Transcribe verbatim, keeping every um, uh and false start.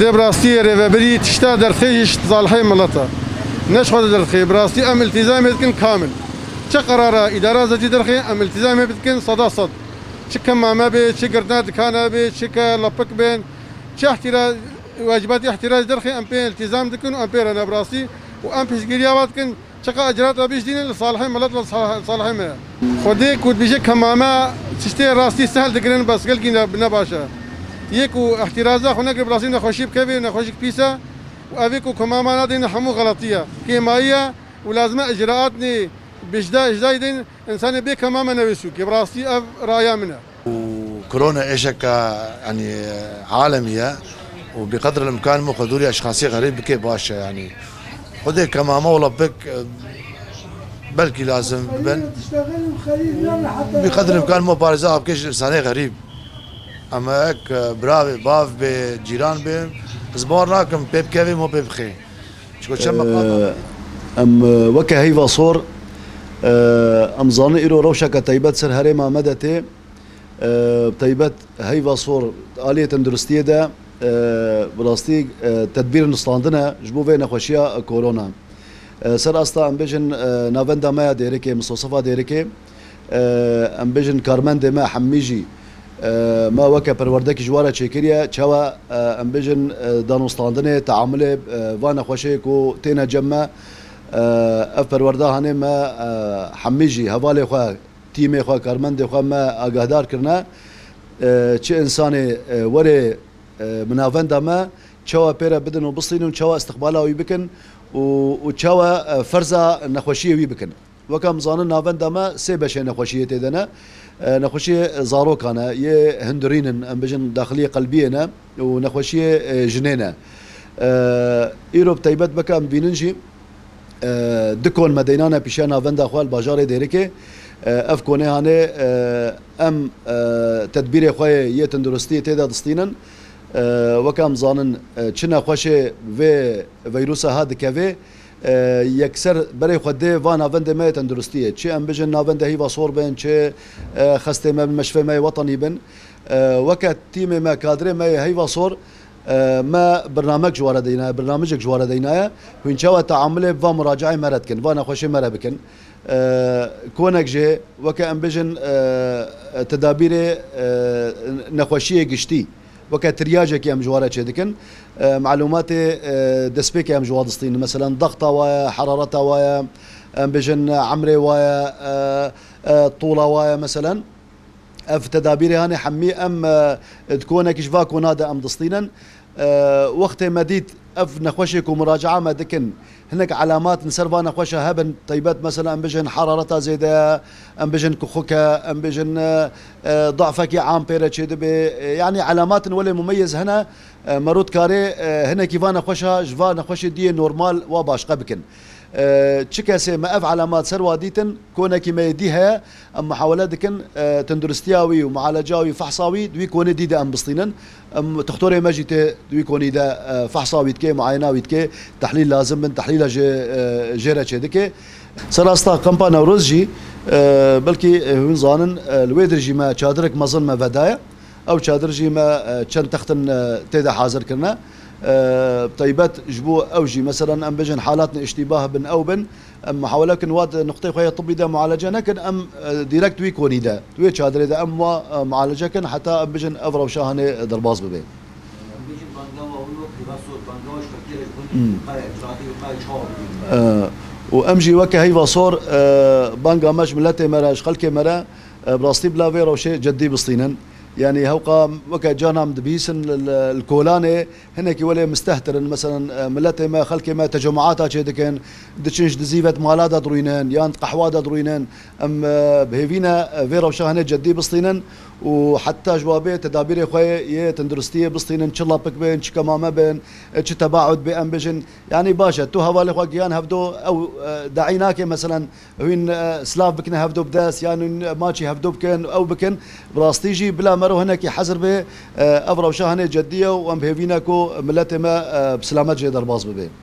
Dê bi rastî rêvebirî tişta derxê ji salihê millet e. Ne ji xwe de derxê. Bi rastî em iltîzamê dikin kamil. Çi qerara îdara zetî derxê em iltîzamê bidikin seda sed. Çi kemame bê, çi girtina dikana bê, çi ke lapik bên, çi ihtîra-, wecbatî îhtîracî derxê em pê iltîzam dikin û em pê re ne bi rastî û em piştgiriya wa dikin. Çiqa icraat re bîş dînin li salihê milet, li sal-, salihê me. Xwedê ku dibêje kemame tiştê rastî sehl digirin, bes gelkî ne, ne baş e. Yê ku ihtîraza xwe nekir, bi rastî nexweşî bikevê, nexweşîk pîs e. Û evê ku kemama nadin hemû xeletî ye. Kêmayî ye û lazim e icraatnê bijde, icdayî din, insanê bê kemame newê sûkê. Bi rastî ev raya min e. û korona êşeka, yanî, alemî ye û bi qedr el imkan min xwe dûrî eşxasê xerîb bike baş e, yanî. Xwedê kemame wela pek, e, belkî lazim bibin. Bi qedr el imkan min parêza bike ji însanê xerîb. Em ek, e, bira bê, bav bê, cîran bê, ez bawer nakim pê bikevê, mo pê bixê. Çiko çend meqam e, em, e, weke heyva sor, e, em zanin îro rewşeke teybet ser herêma me de tê. E, bi teybet heyva sor aliyê tenduristiyê de, e, bi rastî, e, tedbîrên standine ji bo vê nexweşiya korona. E, ser asta em bêjin, e, navenda me ya Dêrikê, Mistosefa Dêrikê, e, em bêjin karmendê me hemî jî, e, me weke perwerdekî ji we re çêkiriye, çawa, e, em bêjin, e, danûstandinê, teamulê, e, va nexweşê ku têne cem me, e, ev perwerda hanê me, e, hemî jî hevalê xwe, tîmê xwe, karmendê xwe me agahdar kirine. E, çi însanê, e, were, e, bi navenda me, çawa pê re bidin û bistînin, çawa istiqbala wî bikin û, û çawa, e, ferza nexweşiyê wî bikin. Weke em zanin navenda me sê beşê nexweşiyê tê de ne. E, nexweşiyê zarokan e, yê hundirîn in, em bêjin daxiliyê qelbiyê ne û nexweşiyê, e, jinê ne. E, îro bi teybet weke em bînin jî, e, du kon me deynane pîşe navenda xwe li bajarê Dêrikê. E, ev konê hanê, e, em, e, tedbîrê xwe yê tenduristiyê tê de distînin. E, weke em zanin, e, çi nexweşê vê veyrusa ha dikevê, e, yekser berê xwe dê va navendê me yê tenduristiyê. Çi em bêjin navendê heyva sor bin, çi, e, xestê me bin, meşfê me yê wetenî bin. E, weke tîmê me, kadrê me yê heyva sor, E, me birnamek ji we re deynaye, birnamijek ji we re deynaye. Hûn çawa teamulê bi va muracaê me re dikin, va nexweşê me re bikin. E, konek jê, weke em bêjin, e, tedabîrê, e, nexweşiyê giştî, weke tiryacekî em ji we re çêdikin. E, malûmatê, e, destpêkê em ji we distînin. Meselen, dexta wa ye, herareta wa ye, em bêjin, emrê wa ye, e, e, tola wa ye, meselen. Ev tedabîrê hanê hemî em, e, di konek ji va kona de em distînin. E, wextê me dît ev nexweşê ku muracaa me dikin, hinek elamat li ser va nexweşa hebin, teybet mesela em bijin harareta zêde ye, em bijin kuxuk e, em bijin, e, e, dafekî am pê re çêdibê. E, yanî elamatin welê mumeyyiz hene, e, merû dikarê, e, hinekî va nexweşa ji va nexweşê diyê normal wa başqe bikin. E, çi kesê me ev elemat ser wa dîtin, konekî me yê dî heye, em muhawele dikin, e, tenduristiya wî û mualeca wî, fehsa wî di wî konê dî de em bistînin. Em, toxtorê me jî tê di wî konî de, e, fehsa wî dike, muayena wî dike, tehlîl lazim bin, tehlîla jê, e, jê re çêdike. Ser asta kampa Newroz jî, e, belkî, e, hûn zanin, e, li wê dir jî me çadirek mezin me vedaye. Ew çadir jî me, e, çend textin, e, tê de hazir kirine. E, bi taybet ji bo ew jî, meselen, em bêjin halatên îştîbah bin, ew bin, em muhawele kin wa di nuqtê xwe yê tibbî de mualece nekin, em, e, dîrekt wî konî de, wê çadirê de em wa, e, mualece kin, heta em bêjin ev rewşa hanê derbas bibe. Em bêjin banga wan wek heyva sor, banga wan ji xelkê re ji bo Hmm. qaya icraatî û qaya çawa bû? E, û em jî weke heyva sor, e, banga me ji miletê me re, ji xelkê me re, e, bi rastî bila vê rewşê ceddî bistînin. Yanî hewqa weke cana em dibihîsin li, li, li kolanê hinekî welê mistehtir in. Meselen, e, miletê me, xelkê me tecemûata çêdikin, diçin ji dizî ve di mala de dirûynin, yan di qehwa de dirûynin. Em, e, bi hêvî ne, e, vê rewşa hinê ceddî bistînin û heta ji wa bê tedabîrê xwe yê tenduristiyê bistînin, çi lapik bin, çi kemame bin, e, çi tebaud bê, em bijin. Yanî baş e, tu hevalê xwe giyan hevdo, ew, e, daî nake, meselen, Hûn, e, silav bikin hevdo bi dest, yan hûn maçî hevdo bikin, ew bikin. Bi rastî jî bila mero hinekî hezir bê, e, ev rewşa hinê ceddî ye û em bi hêvî ne ku miletê me, e, bi silamet jê derbas bibe.